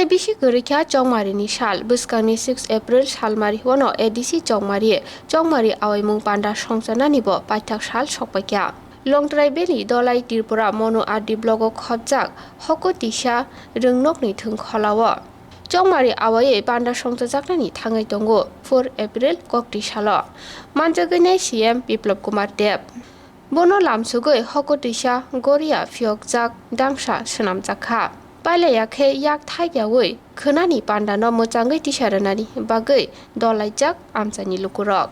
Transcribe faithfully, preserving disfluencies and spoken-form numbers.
Bisi kwrwi kha Chongmari ni sal. Bwskangni six April salmari wano A D C Chongmari, Chongmari awaimung panda songcharnani bo paithak sal sokpaikha. Longtrai Valley Dolai Tripura Monu R D block o khopjak Hoko Tisa rwngnokni thwngkholao Chongmari awaiwi panda songchajaknani thangwi tongo four April koktwi salo. Manjagwinai C M Biplab Kumar Deb. Bono lamsugwi Hoko Tisa goria phiyokjak dangsa swnamjak kha. Pailaiya khe yak thaikiyaui khwnani pandano mwchangwi tisa rwnani bagwi dolaijak amchaini lukurok.